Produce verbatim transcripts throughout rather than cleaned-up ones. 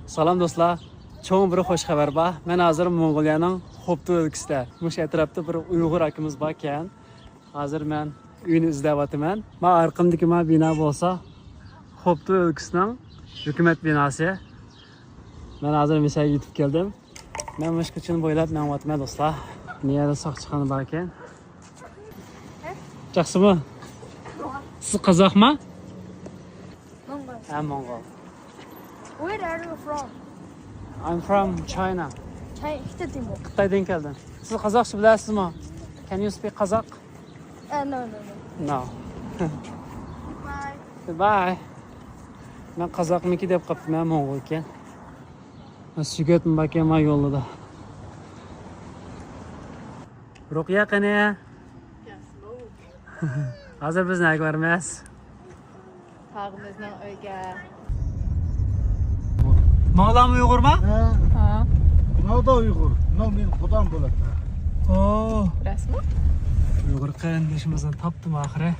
سالام دوستلار، چوڭ بىر خوش خەۋەر بار. مەن ھازىر موڭغۇلىيەنىڭ خوبتۇ ئۆلكىسىدە. مۇشۇ ئەتراپتا بىر ئۇيغۇر ئاكىمىز باركەن. ھازىر مەن ئۆيىنى ئىزدەۋاتىمەن. ما ئارقامدىكى ما بىنا بولسا خوبتۇ ئۆلكىسىنىڭ ھۆكۈمەت بىناسى. مەن ھازىر مىشەگە يېتىپ كەلدىم. مەن مۇشۇ كوچىنى بويلاپ مېڭىۋاتىمەن دوستلار. نېيەدە ساقچىخانا باركەن. ياخشىمۇ؟ سىز قازاقما؟ Mongol. ھە، موڭغۇل. Where are you from? I'm from China. China. Xitoy. خىتايدىن كەلدىم. سىز قازاقچە بىلەسىزمۇ؟ Can you speak Kazakh? Uh, no, no, no. No. Goodbye. Goodbye. مەن قازاقمىكى دەپ قاپتىمەن، موڭغۇل ئىكەن. سۈگەتمۇ باركەن ما يولدا. رۇقىيە قېنى؟ ھازىر بىز نەگە بارىمىز؟ تاغىمىزنىڭ ئۆيىگە. ماڭلام ئۇيغۇرما؟ ھە. ھا. ماڭدا ئۇيغۇر. ماڭ مېنىڭ قۇدام بولاتتى. ئو. راستمۇ؟ ئۇيغۇر قېرىندىشىمىزنى تاپتىم ئاخىرى.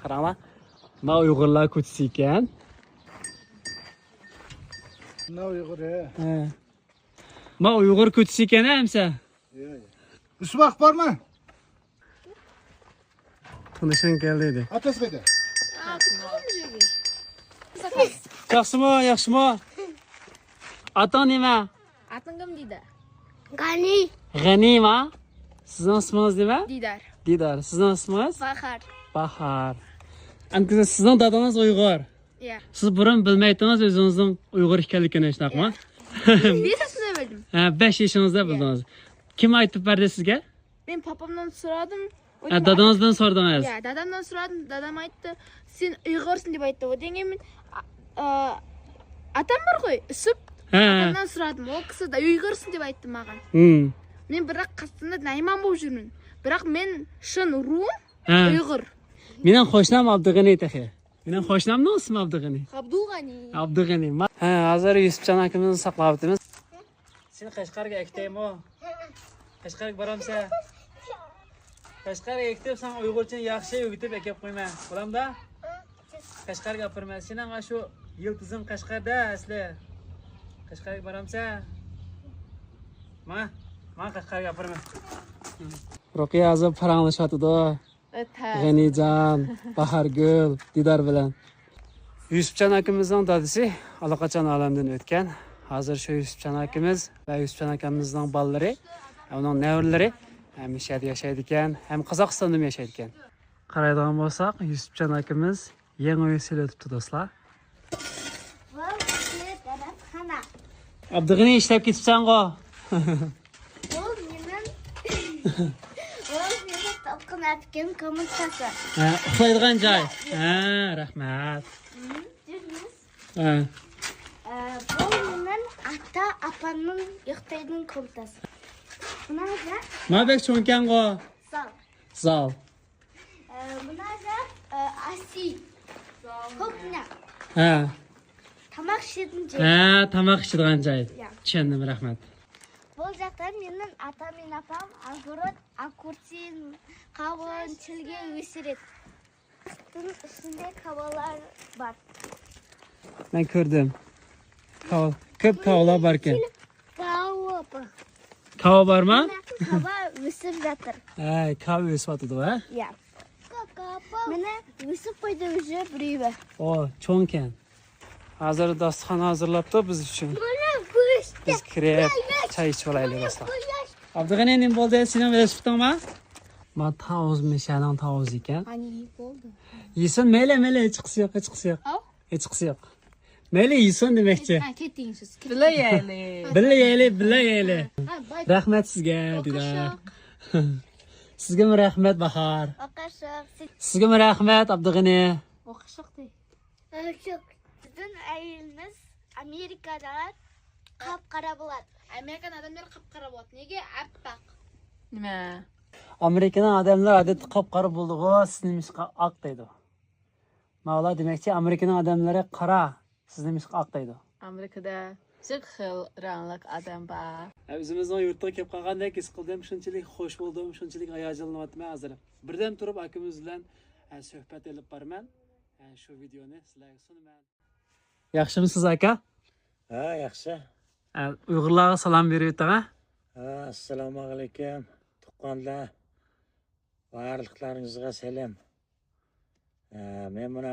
قاراڭلار. ما ئۇيغۇرلار كوچىسى ئىكەن. مانا ئۇيغۇر، ھە. ھە. ما ئۇيغۇر كوچىسى ئىكەن، ھە، ئەمسە؟ يا، يا. ئۈسۈپ ئاقىپ بارما؟ تونۇشۇڭ كەلدى دېدى. ئاتاس قايدا؟ ياخشىمۇ، ياخشىمۇ؟ ئاتاڭ نېمە؟ ئاتىڭ كىم دېدى؟ غەنى. غەنىما؟ سىزنىڭ ئىسمىڭىز نېمە؟ دىدار. دىدار. سىزنىڭ ئىسمىڭىز؟ باھار. باھار. ئەمدى سىزنىڭ دادىڭىز ئۇيغۇر. يا. سىز بۇرۇن بىلمەيتتىڭىز ئۆزىڭىزنىڭ ئۇيغۇر ئىكەنلىكىنى، شۇنداقمۇ؟ يا. بەش ياشىمدا بىلدىم. ھە، بەش يېشىڭىزدا يا. بىلدىڭىز. كىم ئېيتىپ بەردى سىزگە؟ مەن پاپامدىن سورادىم. ھە، دادىڭىزدىن سورىدىڭىز؟ يا، دادامدىن سورادىم. دادام ئېيتتى، سەن ئۇيغۇرسەن دەپ ئېيتتى. ئۇندىن كېيىن مەن، ئا، ئا، ئاتام بارغۇ، يۈسۈپ. ھە. ئاتامدىن سورادىم. ئۇ كىشى دا ئۇيغۇرسەن دەپ ئېيتتى ماڭا. ھىم. مەن بىراق قەستىندە نەيمان بولۇپ يۈرمەن. بىراق مەن شىن روم، ھە. ئۇيغۇر. مېنىڭ قوشنام ئابدۇغېنى تېخى. مېنىڭ قوشنامنىڭ ئىسمى ئابدۇغېنى. ئابدۇغېنى. ئابدۇغېنى. ما-، ھە، ھازىر يۈسۈپجان ئاكىمىزنى ساقلاۋاتىمىز. سېنى قەشقەرگە ئەكېتەيمۇ؟ قەشقەرگە بارامسەن؟ قەشقەرگە ئەكېتىپ، ساڭا ئۇيغۇرچىنى ياخشى ئۆگىتىپ ئەكەپ قويىمەن. بولامدا؟ قەشقەرگە ئاپىرىمەن. سېنىڭ ئاشۇ يىلتىزىڭ قەشقەردە ئەسلى. قەشقەرگە بارامسەن؟ ما، ما قەشقەرگە ئاپىرىمەن. رۇقىيە ھازىر پاراڭلىشىۋاتىدۇ. ئۆتە. غېنىجان، باھارگۈل، دىدار بىلەن. يۈسۈپجان ئاكىمىزنىڭ دادىسى ئاللىقاچان ئالەمدىن ئۆتكەن. ھازىر شۇ يۈسۈپجان ئاكىمىز ۋە يۈسۈپجان ئاكىمىزنىڭ بالىلىرى، ئۇنىڭ نەۋرىلىرى ھەم مىشەدە ياشايدىكەن، ھەم قازاقىستاندىمۇ ياشايدىكەن. قارايدىغان بولساق، يۈسۈپجان ئاكىمىز يېڭى ئۆي سېلىۋېتىپتۇ، دوستلار. بۇ ئىككى دەرسخانا. ئابدۇغېنى ئىشلەپ كېتىپسەنغۇ؟ بۇ مېنىڭ، بۇ مېنىڭ توقۇم ئەپكەم كومناتاسى. ھە، ئۇخلايدىغان جاي. ھە، رەھمەت. ھە. ئە، بۇ مېنىڭ ئاتا ئاپامنىڭ ئۇخلايدىغان كومناتاسى. مانا بەك چوڭكەنغۇ. زال. زال. ئە، مۇنازا، ئە، ئاسىي. كوكنە. ھە. تاماق ئىشلەيدىغان جاي. ھە، تاماق ئىشلەيدىغان جاي. يا. چۈشەندىم، رەھمەت. بۇ جاقتا مېنىڭ ئاتام، مېنىڭ ئاپام ئاغۇرۇت، ئاكۇرسىن، قاۋۇن، چىلگە، ۋىسرىت. ئۈستىدىن ئىچىدە كاۋالار بار. مەن كۆردۈم. كاۋا، كۆپ كاۋىلار باركەن. كاۋا بار. كاۋا بارمۇ؟ كاۋا ئۆسۈپ ياتىر. ھەي، كاۋا ئۆسۈۋاتىدۇ، ھە؟ يا. مانا ئۆسۈپ قويدى ئۆزى بىرىۋى. ئو، چوڭكەن. ھازىر داستىخان ھازىرلاپتۇ بىز ئۈچۈن. بىز كىرىپ چاي ئىچىۋالايلى، دوستلار. ئابدۇغېنى، نېمە بولدى؟ سېنىڭ ۋېلىسىپىتىڭما؟ ما تاۋۇز، مىشەنىڭ تاۋۇزى ئىكەن. قانى، بولدى. يېسۇن، مەيلى، مەيلى، ھېچقىسى يوق، ھېچقىسى يوق. ھاۋ؟ ھېچقىسى يوق. مەيلى، يېسۇن دېمەكچى. ھە، كېتىڭ سىز. بىللە يەيلى. بىللە يەيلى، بىللە يەيلى. ھە، باي. رەھمەت سىزگە، دىدار. سىزگىمۇ رەھمەت، باھار. سىزگىمۇ رەھمەت، ئابدۇغېنى. ئوقۇشلۇق دەي. ئوقۇشلۇق. بىزنىڭ ئائىلىمىز ئامېرىكادا قاپقارا بولاتتى. ئامېرىكان ئادەملەر قاپقارا بولاتتى. نېگە؟ ئاپئاق. نېمە؟ ئامېرىكىنىڭ ئادەملىرى ئادەتتە قاپقارا بولىدىغۇ، سىز نېمىشقا ئاق دەيدۇ؟ ماۋۇلار دېمەكچى، ئامېرىكىنىڭ ئادەملىرى قارا، سىز نېمىشقا ئاق دەيدۇ؟ ئامېرىكىدا جىق خىل رەڭلىك ئادەم بار. ئۆزىمىزنىڭ يۇرتىغا كېلىپ قالغاندەك ھېس قىلدىم، شۇنچىلىك خوش بولدۇم، شۇنچىلىك ھاياجانلىنىۋاتىمەن ھازىر. بىردەم تۇرۇپ ئاكىمىز بىلەن، ئە، سۆھبەت ئېلىپ بارىمەن. ئە، شۇ ۋىدېئونى سىلەرگە سۇنىمەن. ياخشىمۇسىز، ئاكا؟ ھە، ياخشى. ئە، ئۇيغۇرلارغا سالام بېرىۋېتىڭ، ھە؟ ھە، ئەسسالامۇئەلەيكۇم، تۇغقانلار. بارلىقلارىڭىزغا سەلام. ھە، مەن مانا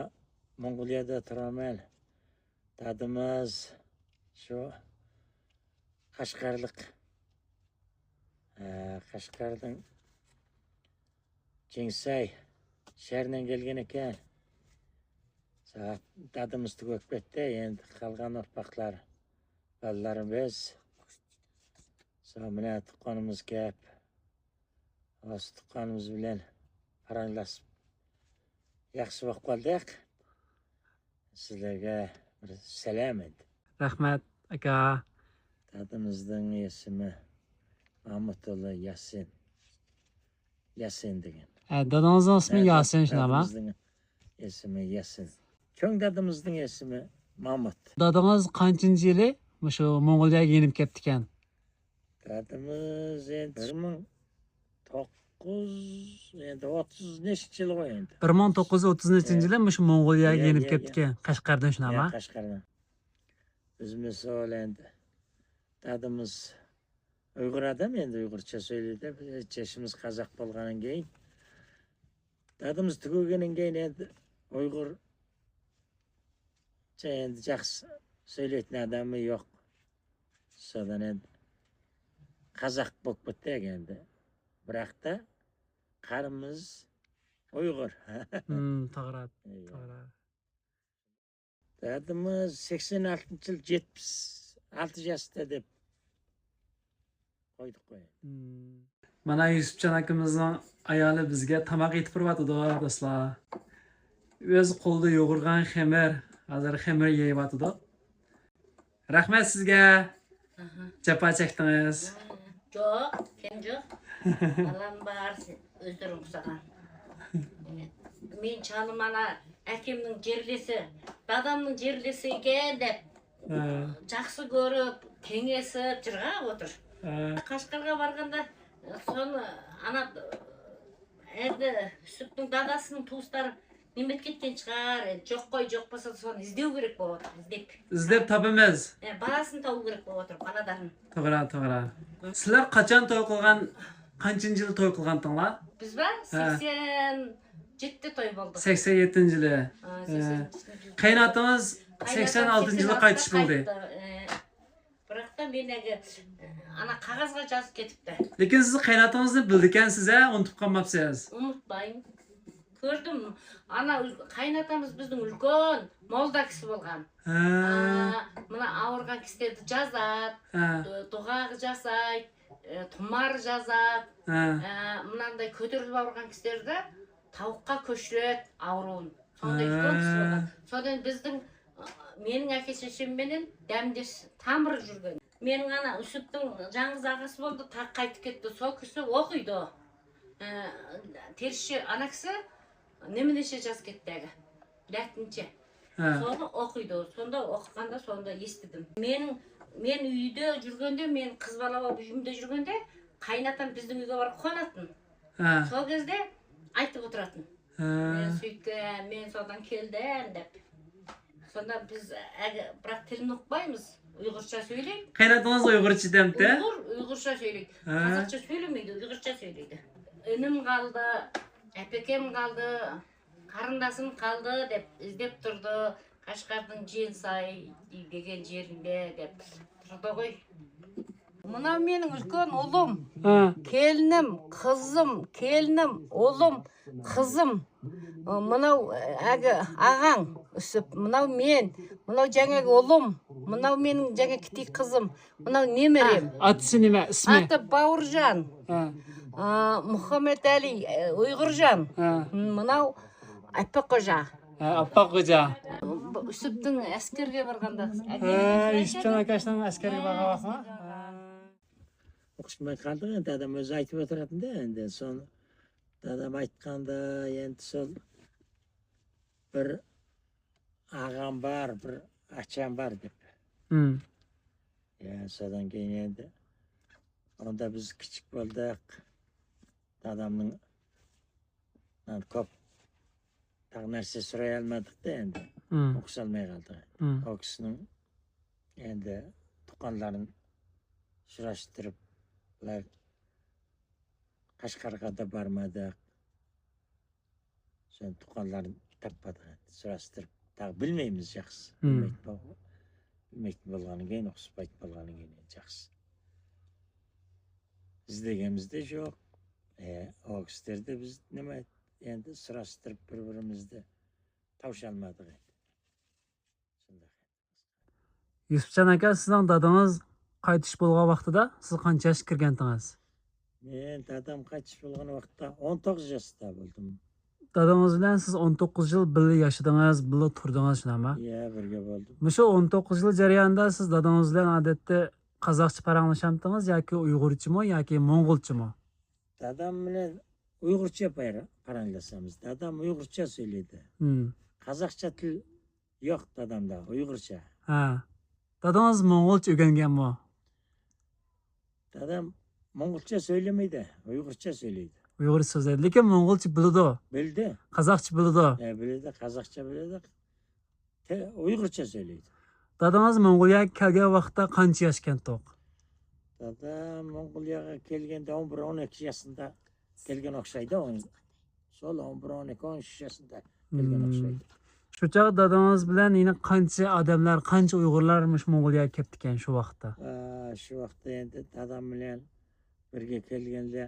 موڭغۇلىيەدە تۇرىمەن. دادىمىز شۇ قەشقەرلىق. ھە، قەشقەردىن جىڭسەي شەھىرىدىن كەلگەن ئىكەن. سا-، دادىمىز تۈگەپ كەتتى، ئەمدى قالغان ئۇرپاقلار، بالىلىرىمىز. سا-، مانا تۇغقىنىمىز كەپ، ھازىر تۇغقىنىمىز بىلەن پاراڭلاشىپ ياخشى بولۇپ قالدۇق. سىلەرگە بىر سەلام ئەمدى. رەھمەت، ئاكا. دادىمىزنىڭ ئېسىمى مامۇتۇللا ياسىن. ياسىن دېگەن. ھە، دادىڭىزنىڭ ئىسمى ھە، ياسىن، شۇنداقمۇ؟ دادىمىزنىڭ ئېسىمى ياسىن. چوڭ دادىمىزنىڭ ئېسىمى مامۇت. دادىڭىز قانچىنچى يىلى مۇشۇ موڭغۇلىيەگە يېنىپ كەپتىكەن؟ دادىمىز ئەمدى بىر مىڭ توققۇز، ئەمدى ئوتتۇز نەچچە يىلغۇ ئەمدى. بىر مىڭ توققۇز يۈز ئوتتۇز نەچچىنچى يىلى مۇشۇ موڭغۇلىيەگە يېنىپ كەپتىكەن، قەشقەردىن، شۇنداقمۇ؟ قەشقەردىن. بىز مىسال ئەمدى دادىمىز ئۇيغۇر ئادەم، ئەمدى ئۇيغۇرچە سۆزلىدى. بىز يېشىمىز قازاق بولغاندىن كېيىن، دادىمىز تۈگىگەندىن كېيىن ئەمدى ئۇيغۇرچە ئەمدى ياخشى سۆزلەيدىغان ئادەممۇ يوق. سودان ئەمدى قازاق بولۇپ كەتتى ئەمدى. بىراقتا قانىمىز ئۇيغۇر. ھىم، توغرا، توغرا. دادىمىز سەكسەن ئالتىنچى يىل يەتمىش ئالتە ياشتا دەپ قويدۇق قوي. مانا يۈسۈپجان ئاكىمىزنىڭ ئايالى بىزگە تاماق ئېتىپ بېرىۋاتىدۇ، دوستلار. ئۆز قولىدا يۇغۇرغان خېمىر، ھازىر خېمىر يېيىۋاتىدۇ. رەھمەت سىزگە. ئاھا. جاپا چەكتىڭىز. جوق، كەم جوق. بالام بار، ئۆزلىرىڭ قۇسىغان. مېنىڭ چالىم ئانا ئاكامنىڭ جىرلىسى، دادامنىڭ جىرلىسى ئىكەن دەپ، ھە، جاقسى كۆرۈپ، كېڭەشىپ جىرغاپ ئولتۇر. ھە. قەشقەرگە بارغاندا، سونا ئانا ئەمدى يۈسۈپنىڭ داداسىنىڭ تۇغۇسلىرى نېمە كەتكەن چىقار، جوق قوي، جوق بولسا سونا ئىزدەۋ كېرەك بولۇۋاتىدۇ، ئىزدەپ. ئىزدەپ تاپىمىز. ئە، بالىسىنى تاپىۋ كېرەك بولۇۋاتىدۇ، بالا دارنى. توغرا، توغرا. سىلەر قاچان توي قىلغان، قانچىنچى يىلى توي قىلغانتىڭلار؟ بىز بار، ھە، سەكسەن يەتتە توي بولدۇق. سەكسەن يەتتىنچى يىلى. ھە، ھە. سەكسەن يەتتىنچى يىلى. قېيىنئاتىڭىز سەكسەن ئالتىنچى يىلى قايتىش بولدى. قايتتى، ئە. بىراقتا مېنىڭ ئانا قەغەزگە يازىپ كېتىپتۇ. لېكىن سىز قېيىنئاتىڭىزنى بىلىدىكەنسىز ھە، ئۇنتۇپ قالماپسىز. ئۇنتۇپمايمەن. كۆردۈم. ئانا ئۈل-، قېيىنئاتىمىز بىزنىڭ ئۈلكەن موللا ئاكىسى بولغان. ھە. ئا، مانا ئاغرىغان كىشىلەرنى جازات، ھە، دۇ-، دۇغاغا جازاي، ئە، تۇمار جازات، ھە، ئە، مۇنانداي كۆتۈرۈلۈپ ئاغرىغان كىشىلەردە تاۋۇققا كۆشۈرۈپ ئاغرىغان. سونداي ئۈلكەن كىشى بولغان. سوندىن بىزنىڭ، مېنىڭ ئاكا چېچىم بىلەن دەمدىش تامىرى يۈرگەن. مېنىڭ ئانا يۈسۈپنىڭ جاڭغىز ئاغىسى بولدى، تا-، قايتىپ كەتتى. سو كىشى ئوقۇيدۇ. ئە، تىرىشى ئاناكىسى نېمىنى شىجاز كەتتى ئەگە. لەتىنچە. ھە. سودا ئوقۇيدۇ. سوندا ئوقۇغاندا سوندا ئېسىتتىم. مېنىڭ، مېنىڭ ئۆيدە يۈرگەندە، مېنىڭ قىز بالا بار ئۆيۈمدە يۈرگەندە، قايناتام بىزنىڭ ئۆيگە بارىپ قوناتتىم. ھە. سو كېزىدە ئايتىپ ئولتۇراتتىم. ھە. مەن سۆيگەن، مەن سودان كەلدىم دەپ. سوندا بىز ئەگە-، بىراق تىلىنى ئۇقمايمىز. ئۇيغۇرچە سۆيلەيدۇ. قېيىنئاتىڭىز ئۇيغۇرچە دەمتى؟ ئۇيغۇر، ئۇيغۇرچە سۆيلەيدۇ. ھە. قازاقچە سۆيلىمەيدۇ، ئۇيغۇرچە سۆيلەيدۇ. ئىنىم قالدى، ئەپەكەم قالدى، قېرىنداشىم قالدى دەپ ئىزدەپ تۇردى. قەشقەردىن جىنساي دېگەن يېرىڭدە دەپ تۇردىغۇي. مانا مېنىڭ ئۈلكەن ئۇلۇم، ھە، كېلىنىم، قىزىم، كېلىنىم، ئۇلۇم، قىزىم. مانا ئەگە ئاغاڭ ئۈسۈپ، مانا مەن، مانا جەڭگە ئۇلۇم، مانا مېنىڭ جەڭگە كىچىك قىزىم، مانا نېمىرىم. ئاتىسى نېمە، ئىسمى؟ ئاتى باۋۇرجان. ھە. ئا، مۇھەممەتئەلى، ئۇيغۇرجان. ھە. مانا ئاپپاق خوجا. ھە، ئاپپاق خوجا. بۇ يۈسۈپنىڭ ئەسكەرگە بارغاندا. ھە، يۈسۈپجان ئاكاشنىڭ ئەسكەرگە بارغان ۋاقتىما؟ ھە. ئوخشىماي قالدى، ئەمدى دادام ئۆزى ئېيتىپ ئولتۇراتتى ئەمدى. سون دادام ئېيتقاندا، ئەمدى سون بىر ئاغام بار، بىر ئاچام بار دەپ. ھىم. يا، سودان كېيىن ئەمدى. ئاندا بىز كىچىك بولدۇق. دادامنىڭ، ھە، كوپ تاق نەرسە سورايالمىدۇق-دە ئەمدى. ھىم. ئوقۇشالماي قالدۇق. ھىم. ئۇ كىشىنىڭ ئەمدى تۇغقانلارنى ئۇچراشتۇرۇپ، ئۇلار قەشقەرگە بارمىدۇق. شۇ تۇغقانلارنى تاپمىدۇق، سۈرەشتۈرۈپ، تا بىلمەيمىز ياخشى. مم. بىلمەيتتى بولغاندىن كېيىن، ئۇقسۇپ ئېيتىپ بولغاندىن كېيىن ياخشى. ئىزدىگىنىمىزدە يوق. ئە، ئوكسىتېردا بىز نېمە، ئەمدى سۈرەشتۈرۈپ بىر-بىرىمىزدە تاۋشالمىدۇق ئەمدى. شۇنداق. يۈسۈپجان ئاكا، سىزنىڭ دادىڭىز قايتىش بولغان ۋاقتىدا سىز قانچە ياشقا كىرگەنتىڭىز؟ مەن دادام قايتىش بولغان ۋاقىتتا ئون توققۇز ياشتا بولدۇم. دادىڭىز بىلەن سىز ئون توققۇز يىل بىللە ياشىدىڭىز، بىللە تۇردىڭىز، شۇنداقمۇ؟ يە، بىرگە بولدۇم. مۇشۇ ئون توققۇز يىل جەريانىدا سىز دادىڭىز بىلەن ئادەتتە قازاقچە پاراڭلىشامتىڭىز ياكى ئۇيغۇرچىمۇ ياكى موڭغۇلچىمۇ؟ دادام بىلەن ئۇيغۇرچە پايرا-، پاراڭلىشىمىز. دادام ئۇيغۇرچە سۆزلەيدۇ. مم. قازاقچە تىل يوق دادامدا، ئۇيغۇرچە. ھە. دادىڭىز موڭغۇلچە ئۆگەنگەنمۇ؟ دادام موڭغۇلچە سۆزلىمەيدۇ، ئۇيغۇرچە سۆزلەيدۇ. ئۇيغۇرچە سۆزلەيدۇ، لېكىن موڭغۇلچە بىلىدۇ. بىلدى. قازاقچە بىلىدۇ. ھە، بىلىدۇ، قازاقچە بىلىدۇ. تە-، ئۇيغۇرچە سۆزلەيدۇ. دادىڭىز موڭغۇلىيەگە كەلگەن ۋاقىتتا قانچە ياشكەنتۇق؟ دادام موڭغۇلىيەگە كەلگەندە ئون بىر، ئون ئىككى ياشىندا كەلگەن ئوخشايدۇ. ئون، سول ئون بىر، ئون ئىككى، ئون ئۈچ ياشىندا كەلگەن مم. ئوخشايدۇ. شۇ چاغ دادىڭىز بىلەن يەنە قانچە ئادەملەر، قانچە ئۇيغۇرلار مۇشۇ موڭغۇلىيەگە كەپتىكەن شۇ ۋاقىتتا؟ ئا، شۇ ۋاقىتتا ئەمدى دادام بىلەن بىرگە كەلگەندە،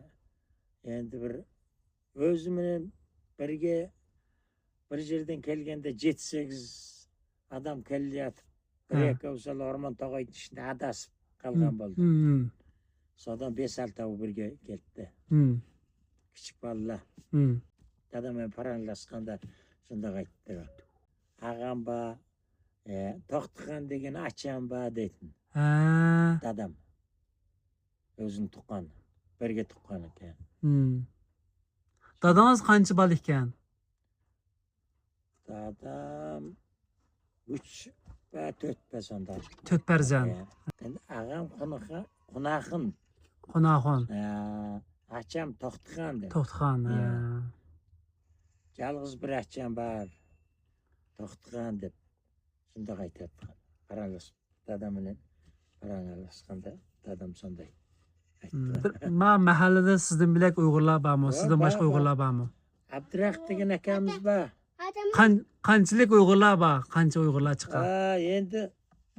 ئەمدى بىر ئۆزى بىلەن بىرگە، بىر يەردىن كەلگەندە يەتتە، سەككىز ئادەم كېلىۋاتىپ، بىر ھە. ئىككى ئوسال ئورمان توغاينىڭ ئىچىدە ئاداسىپ قالغان مم. بولدى. مم. سودان بەش، ئالتە بىرگە كەتتى. مم. كىچىك بالىلار. مم. دادام بىلەن پاراڭلاشقاندا شۇنداق ئېيتتى. ئاغام بار، ئە، توختىخان دېگەن ئاچام بار دەيتتى. ھە. دادام. ئۆزىنى تۇغقان، بىرگە تۇغقان ئىكەن. مم. دادىڭىز قانچە بالا ئىكەن؟ دادام ئۈچ ۋە تۆت پەرزەنت. تۆت پەرزەنت. ئە، ئەمدى ئاغام قوناخ-، قوناخۇن. قوناخۇن. ئە، ئاچام توختىخان دەپ. توختىخان، ئە. ئە. يالغۇز بىر ئاچام بار، توختىخان دەپ. شۇنداق ئېيتاتتى. پاراڭلىشىپ، دادام بىلەن پاراڭلاشقاندا دادام شۇنداق ئېيتتى. مم. بىر، ما مەھەللىدە سىزدىن بۆلەك ئۇيغۇرلار بارمۇ؟ ۋە، سىزدىن بار، باشقا بار. ئۇيغۇرلار بارمۇ؟ ئابدۇراق دېگەن ئاكامىز بار. قان-، قانچىلىك ئۇيغۇرلار بار؟ قانچە ئۇيغۇرلار چىقار؟ ئا، ئەمدى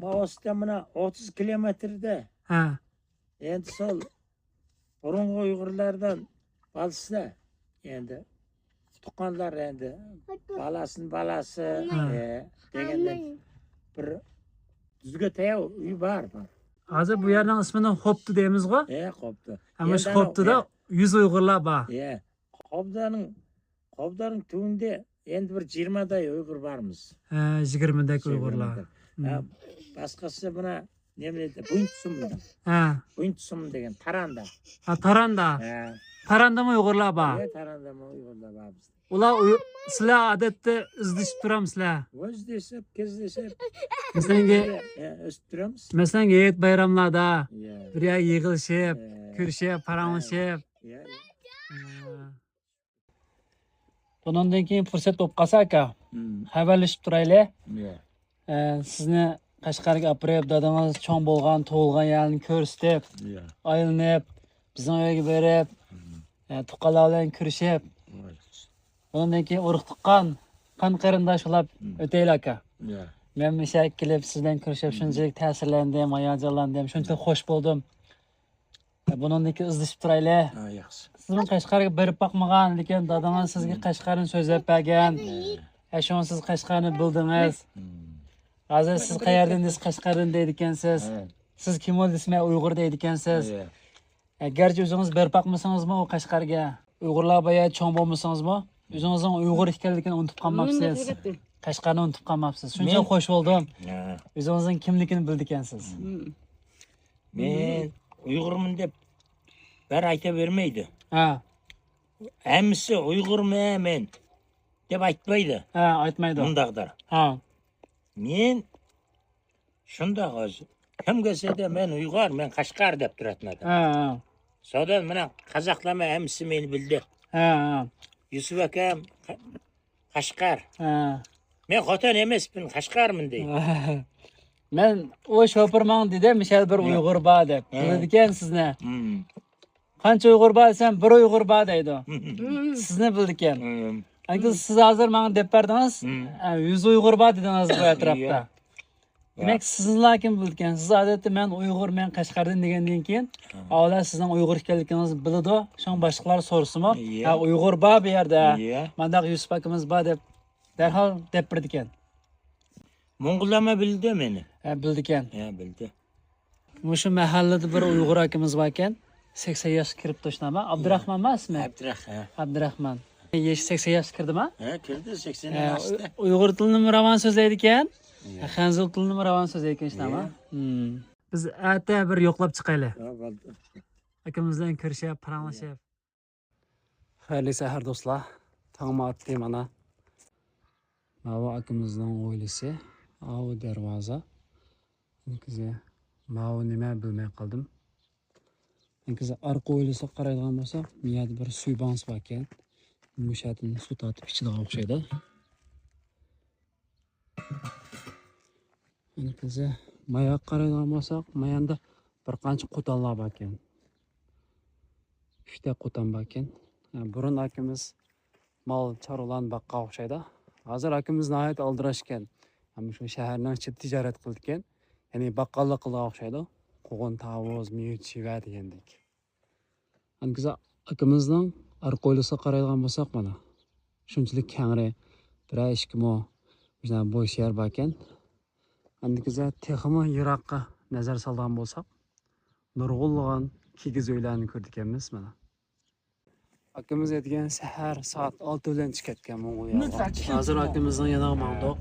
ما ئوستىدا مانا ئوتتۇز كىلومېتىردە. ھە. ئەمدى سول بۇرۇنقى ئۇيغۇرلاردىن بالىسى، ئەمدى تۇغقانلار، ئەمدى بالىسىنىڭ بالىسى، ھە. ئە، دېگەندەك بىر يۈزگە تەييار ئۆي بار، بار. ھازىر بۇ يەرنىڭ ئىسمىنى خوپتى دەيمىزغۇ؟ ھە، خوپتى. ھە، مۇشۇ ئەمدى خوپتىدا ئە، يۈز ئۇيغۇرلار بار. ھە، خوپتىنىڭ، خوپتىنىڭ تۈۋىدە ئەمدى بىر يىگىرمە دەك ئۇيغۇر بارمىز. ھە، يىگىرمە دەك ئۇيغۇرلار. يىگىرمە دەك. ھە، باشقىسى مانا نېمە دەيدۇ؟ بۇنتسۇم. ھە. بۇنتسۇم دېگەن تاراندا. ھە، تاراندا. ھە. تاراندىمۇ ئۇيغۇرلار بار؟ ھە، تاراندىمۇ ئۇيغۇرلار بار بىزدە. ئۇلار ئۇي-، سىلەر ئادەتتە ئىزدىشىپ تۇرامسىلەر؟ ئىزدىشىپ، كېزىشىپ. مەسىلەنگە، ھە، ئىزدىشىپ تۇرامىز. مەسىلەنگە ھېيت بايراملاردا ھە. بىر يەرگە يىغىلىشىپ، ھە. كۆرۈشۈپ، پاراڭلىشىپ. ھە. ھە. بۇنىڭدىن كېيىن پۇرسەت بولۇپ قالسا، ئاكا، مم. خەۋەرلىشىپ تۇرايلى. يا. ئە، سىزنى قەشقەرگە ئاپىرىپ، دادىڭىز چوڭ بولغان، تۇغۇلغان يەرنى كۆرسىتىپ، يا. ئايلىنىپ، بىزنىڭ ئۆيگە بېرىپ، مم. ئە، تۇغقانلار بىلەن كۆرۈشۈپ، ۋاي. بۇنىڭدىن كېيىن ئۇرۇق تۇغقان، قان قېرىنداش بولاپ مم. ئۆتەيلى، ئاكا. يا. مەن مۇشۇ يەرگە كېلىپ، سىز بىلەن كۆرۈشۈپ، مم. شۇنچىلىك تەسىرلەندىم، ھاياجانلاندىم، شۇنچىلىك خوش بولدۇم. بۇنىڭدىن كېيىن ئىزدىشىپ تۇرايلى. ھە، ياخشى. سىزمۇ قەشقەرگە بېرىپ باقمىغان، لېكىن دادىڭىز سىزگە مم. قەشقەرنى سۆزلەپ بەرگەن. ھە. ھە، شۇڭا سىز قەشقەرنى بىلدىڭىز. مم. ھازىر سىز قەيەردىن دېسە، قەشقەردىن دەيدىكەنسىز. ھە. سىز كىم ئۇ دېسە، مەن ئۇيغۇر دەيدىكەنسىز. ھە. ھە، گەرچە ئۆزىڭىز بېرىپ باقمىسىڭىزمۇ ئۇ قەشقەرگە، ئۇيغۇرلار بۇ يەردە چوڭ بولمىسىڭىزمۇ، ئۆزىڭىزنىڭ ئۇيغۇر ئىكەنلىكىنى ئۇنتۇپ قالماپسىز. قەشقەرنى ئۇنتۇپ قالماپسىز. شۇنچە مەن خوش بولدۇم. ھە. ئۆزىڭىزنىڭ كىملىكىنى بىلدىكەنسىز. مم. مەن ئۇيغۇرمەن دەپ بىر ئېيتىپ بەرمەيدۇ. ھە. ھەممىسى ئۇيغۇرمەن مەن دەپ ئېيتمايدۇ. ھە، ئېيتمايدۇ. مۇنداقتۇر. ھە. مەن شۇنداق ئۆزى. كىم كەلسە دە مەن ئۇيغۇر، مەن قەشقەر دەپ تۇراتتىم. ھە، ھە. سودان مانا قازاقلارمۇ ھەممىسى مېنى بىلدى. ھە، ھە. يۈسۈپ ئاكام قەشقەر. ھە. مەن خوتەن ئەمەسمەن، قەشقەرمەن دەيدۇ. ھە. مەن، ئۇ شوپۇر ماڭا دېدى، مىشەل بىر ئۇيغۇر بار دەپ. بىلىدىكەن سىزنى. قانچە ئۇيغۇر بار دېسەم، بىر ئۇيغۇر بار دەيدۇ. سىزنى بىلىدىكەن. ئەمدى سىز ھازىر ماڭا دەپ بەردىڭىز، ئە، يۈز ئۇيغۇر بار دېدىڭىز بۇ ئەتراپتا. دېمەك، سىزنىلا كىم بىلىدىكەن؟ سىز ئادەتتە مەن ئۇيغۇر، مەن قەشقەردىن دېگەندىن كېيىن، ئاۋۋال سىزنىڭ ئۇيغۇر ئىكەنلىكىڭىزنى بىلىدۇ. شۇڭا باشقىلار سورىسىمۇ، ھە، ئۇيغۇر بار بۇ يەردە، مانداق يۈسۈپ ئاكىمىز بار دەپ دەرھال دەپ بېرىدىكەن. موڭغۇللارمۇ بىلدى مېنى. ھە، بىلدىكەن. ھە، بىلدى. مۇشۇ مەھەللىدە بىر ئۇيغۇر ئاكىمىز باركەن. سەكسەن ياشقا كىرىپتۇ، شۇنداقمۇ؟ ئابدۇراخمانمۇ ئىسمى؟ ئابدۇراخ-، ھە. ئابدۇراخمان. يېشى سەكسەن ياشقا كىردىمۇ؟ ھە، كىردى، سەكسەن ئاشتى. ئۇيغۇر تىلىنىمۇ راۋان سۆزلەيدىكەن. خەنزۇ تىلىنىمۇ راۋان سۆزلەيدىكەن، شۇنداقمۇ؟ بىز ئەتە بىر يوقلاپ چىقايلى. ھە، بولدى. ئاكىمىز بىلەن كۆرۈشۈپ، پاراڭلىشىپ. خەيرلىك سەھەر دوستلار. تاڭمۇ ئاتتى مانا. ماۋۇ ئاكىمىزنىڭ ھويلىسى. ئاۋۇ دەرۋازا. ئىنكىزى ماۋۇ نېمە بىلمەي قالدىم. ئىنكىزى ئارقا ھويلىسىغا قارايدىغان بولساق، بۇ يەردە بىر سۈيباڭسى باركەن. مۇشۇ يەردىن سۇ تارتىپ ئىچىدىغان ئوخشايدۇ. ئىنكىزى ماياققا قارايدىغان بولساق، ماياندا بىر قانچە قوتانلار باركەن. ئۈچتە قوتان باركەن. بۇرۇن ئاكىمىز مال چارۋىلارنى باققان ئوخشايدۇ. ھازىر ئاكىمىز ناھايىتى ئالدىراش ئىكەن. ھەم شۇ شەھەرنىڭ ئىچىدە تىجارەت قىلىدىكەن. يەنى باققاللىق قىلىدىغان ئوخشايدۇ. قوغۇن، تاۋۇز، مېۋە، چىۋە دېگەندەك. ئانكىزا ئاكىمىزنىڭ ئارقا ھويلىسىغا قارايدىغان بولساق، مانا شۇنچىلىك كەڭرى، بىرەر ئىككى مو مۇشۇنداق بوش يەر باركەن. ئاندىكىزا تېخىمۇ يىراققا نەزەر سالىدىغان بولساق، نۇرغۇنلىغان كىگىز ئۆيلەرنى كۆردىكەنمىز، مانا. ئاكىمىز ئەتىگەن سەھەر سائەت ئالتە بىلەن چىقىدىكەن موڭغۇلىيەگە. ھازىر ئاكىمىزنىڭ يېنىغا ماڭدۇق.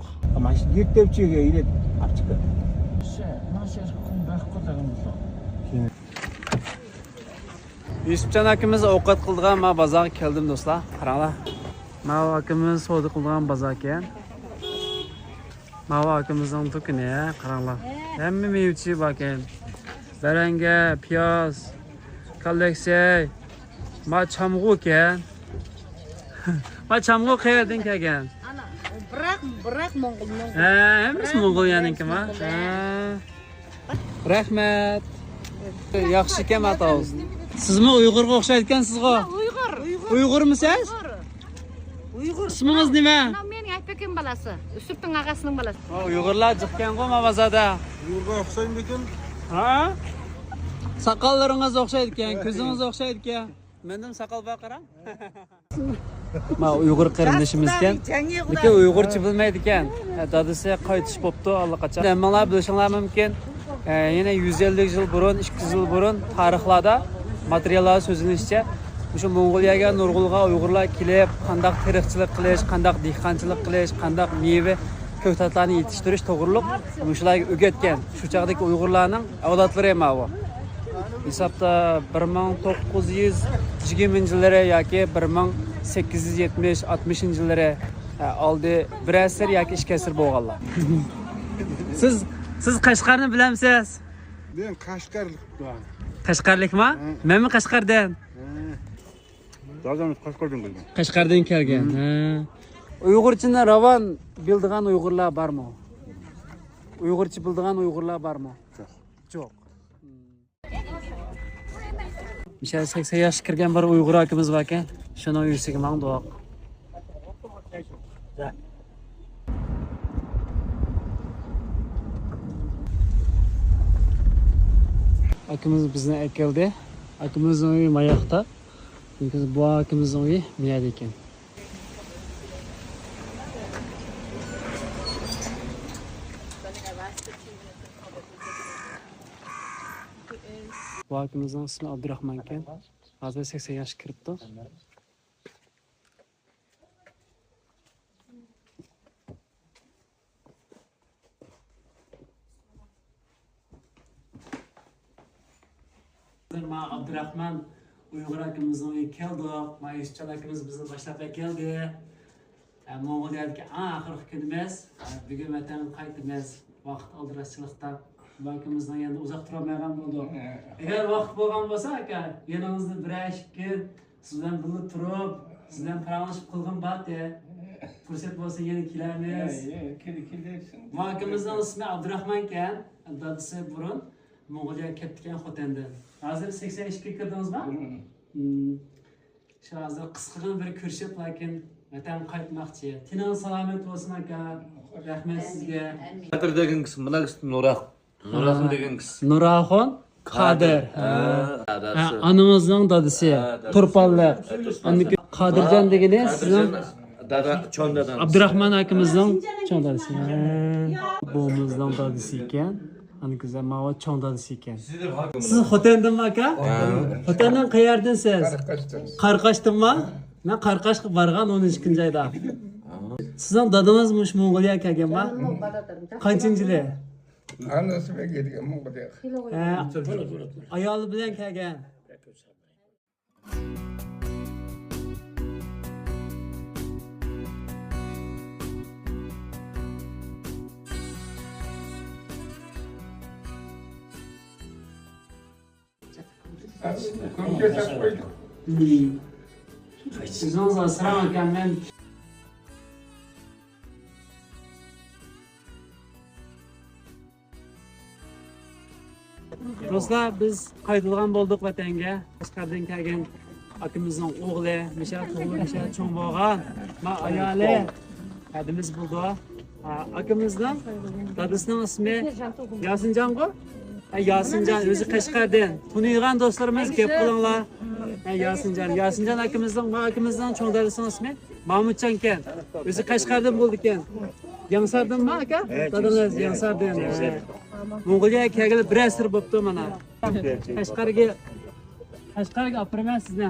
يۈسۈپجان ئاكىمىز ئوقەت قىلىدىغان ما بازارغا كەلدىم دوستلار. قاراڭلار. ماۋۇ ئاكىمىز سودا قىلىدىغان بازار ئىكەن. ماۋۇ ئاكىمىزنىڭ دۇكىنى، قاراڭلار. ھەممە مېۋىچى باركەن. بەرەڭگە، پىياز، كاللەكسەي. ما چامغۇ ئىكەن. ما چامغۇ قەيەردىن كەلگەن؟ ئانا، بىراق، بىراق موڭغۇل، موڭغۇل. ھە، ھەممىسى موڭغۇلىيەنىڭكىما؟ ھە. رەھمەت. ياخشىكەن، ئاتاۋۇز. سىزمۇ ئۇيغۇرغا ئوخشايدىكەنسىزغۇ؟ ئۇيغۇر. ئۇيغۇرمۇ سىز؟ ئۇيغۇر. ئۇيغۇر. ئىسمىڭىز نېمە؟ مانا مېنىڭ ئەپەكىم بالىسى. يۈسۈپنىڭ ئاغاسىنىڭ بالىسى. ھا، ئۇيغۇرلار جىقكەنغۇ ما بازاردا. ئۇيغۇرغا ئوخشايمىكىن؟ ھا؟ ساقاللىرىڭىز ئوخشايدىكەن، كۆزىڭىز ئوخشايدىكەن. مەندىمۇ ساقال بار، قاراڭ. ما ئۇيغۇر قېرىندىشىمىزكەن. لېكىن ئۇيغۇرچە بىلمەيدىكەن. ھە، دادىسى قايتىش بوپتۇ ئاللىقاچان. ھەممىڭلار بىلىشىڭلار مۇمكىن. ئە، يەنە يۈز ئەللىك يىل بۇرۇن، ئىككى يۈز يىل بۇرۇن تارىخلاردا، ماتېرىياللاردا سۆزلىنىشىچە، مۇشۇ موڭغۇلىيەگە نۇرغۇنلىغان ئۇيغۇرلار كېلىپ، قانداق تېرىقچىلىق قىلىش، قانداق دېھقانچىلىق قىلىش، قانداق مېۋە، كۆكتاتلارنى يېتىشتۈرۈش توغرۇلۇق مۇشۇلارغا ئۆگەتكەن. شۇ چاغدىكى ئۇيغۇرلارنىڭ ئەۋلادلىرى ماۋۇ. ھېسابتا بىر مىڭ توققۇز يۈز يىگىرمىنچى يىللىرى ياكى بىر مىڭ سەككىز يۈز يەتمىش، ئاتمىشىنچى يىللىرى، ئە، ئالدى بىر ئەسىر ياكى ئىككى ئەسىر بولغانلار. سىز، سىز قەشقەرنى بىلەمسىز؟ مەن قەشقەرلىكمەن. قەشقەرلىكما؟ ھە. مەنمۇ قەشقەردىن. ھە. دادام قەشقەردىن كەلگەن. قەشقەردىن كەلگەن. ھە. ئۇيغۇرچىنى راۋان بىلىدىغان ئۇيغۇرلار بارمۇ؟ ئۇيغۇرچە بىلىدىغان ئۇيغۇرلار بارمۇ؟ يوق. يوق. مىشەل سەكسەن ياشقا كىرگەن بىر ئۇيغۇر ئاكىمىز باركەن. شۇنىڭ ئۆيىسىگە ماڭدۇق. ئاكىمىز بىزنى ئەكەلدى. ئاكىمىزنىڭ ئۆيى ماياقتا. چۈنكى بۇ ئاكىمىزنىڭ ئۆيى مىيەدە ئىكەن. بۇ ئاكىمىزنىڭ ئىسمى ئابدۇراخمان ئىكەن. ھازىر سەكسەن ياشقا كىرىپتۇ. ھازىر ما ئابدۇراخمان ئۇيغۇر ئاكىمىزنىڭ ئۆيىگە كەلدۇق. ما يۈسۈپجان ئاكىمىز بىزنى باشلاپ ئەكەلدى. ھە، موڭغۇلىيەدىكى ئەڭ ئاخىرقى كۈنىمىز. ھە، بۈگۈن ۋەتەنگە قايتىمىز. ۋاقىت ئالدىراشچىلىقتا بۇ ئاكىمىزنىڭ يېنىدا ئۇزاق تۇرالمايدىغان بولدۇق. ھە. ئەگەر ۋاقىت بولغان بولسا، ئاكا، يېنىڭىزدا بىرەر ئىككى كۈن سىز بىلەن بىللە تۇرۇپ، سىز بىلەن پاراڭلىشىپ قىلغۇم بارتى. پۇرسەت بولسا يەنە كېلەرمىز. ماكىمىزنىڭ ئىسمى ئابدۇراخمان ئىكەن. دادىسى بۇرۇن موڭغۇلىيەگە كەپتىكەن خوتەندىن. ھازىر سەكسەن ئىككىگە كىردىڭىزمۇ؟ شۇ ھازىر قىسقىغىنە بىر كۆرۈشۈپ، لېكىن ۋەتەنگە قايتماقچى. تېنىڭىز سالامەت بولسۇن، ئاكا. رەھمەت سىزگە. قادىر دېگەن كىشى، مۇناق نۇراق. نۇراخۇن دېگەن كىشى. نۇراخۇن قادىر. ھە، ھە، دادىسى. ئانىڭىزنىڭ دادىسى. ھە، دادىسى. تۇرپانلىق. ھە، تۇرپانلىق. ئاندىكى قادىرجان دېگىنى سىزنىڭ؟ دادا، چوڭ دادا. ئابدۇراخمان ئاكىمىزنىڭ چوڭ دادىسى. ھە. بوۋىمىزنىڭ دادىسى ئىكەن. ئاندىكى ماۋۇ چوڭ دادىسى ئىكەن. سىز خوتەندىنمۇ، ئاكا؟ ھە. خوتەندىن قەيەردىن سىز؟ قاراقاشتىن. قاراقاشتىنمۇ؟ مەن قاراقاشقا بارغان ئون ئىككىنچى ئايدا. سىزنىڭ دادىڭىز مۇشۇ موڭغۇلىيەگە كەلگەنمۇ؟ قانچىنچى يىلى؟ ئانىسى بىلەن كەلگەن موڭغۇلىيەگە. ھە، ئايالى بىلەن كەلگەن. كۆمكە ساپ قويدۇق. ئۆزىڭىز ئاسراڭ ئاكام، مەن. دوستلار، بىز قايتىدىغان بولدۇق ۋەتەنگە. قەشقەردىن كەلگەن ئاكىمىزنىڭ ئوغلى، مىشە تۇغۇلغان، مىشە چوڭ بولغان. ما ئايالى. ھەدىمىز بولدى. ھە، ئاكىمىزنىڭ دادىسىنىڭ ئىسمى ياسىنجانغۇ؟ ھە، ياسىنجان، ئۆزى قەشقەردىن. تونۇيدىغان دوستلىرىمىز گەپ قىلىڭلار. ھە، ياسىنجان. ياسىنجان ئاكىمىزنىڭ، ما ئاكىمىزنىڭ چوڭ دادىسىنىڭ ئىسمى مامۇتجانكەن. ئۆزى قەشقەردىن بولىدىكەن. يەڭساردىنمۇ ئاكا؟ دادىڭىز يەڭساردىن. موڭغۇلىيەگە كەلگىلى بىر ئەسىر بوپتۇ مانا. قەشقەرگە، قەشقەرگە ئاپىرىمەن سىزنى.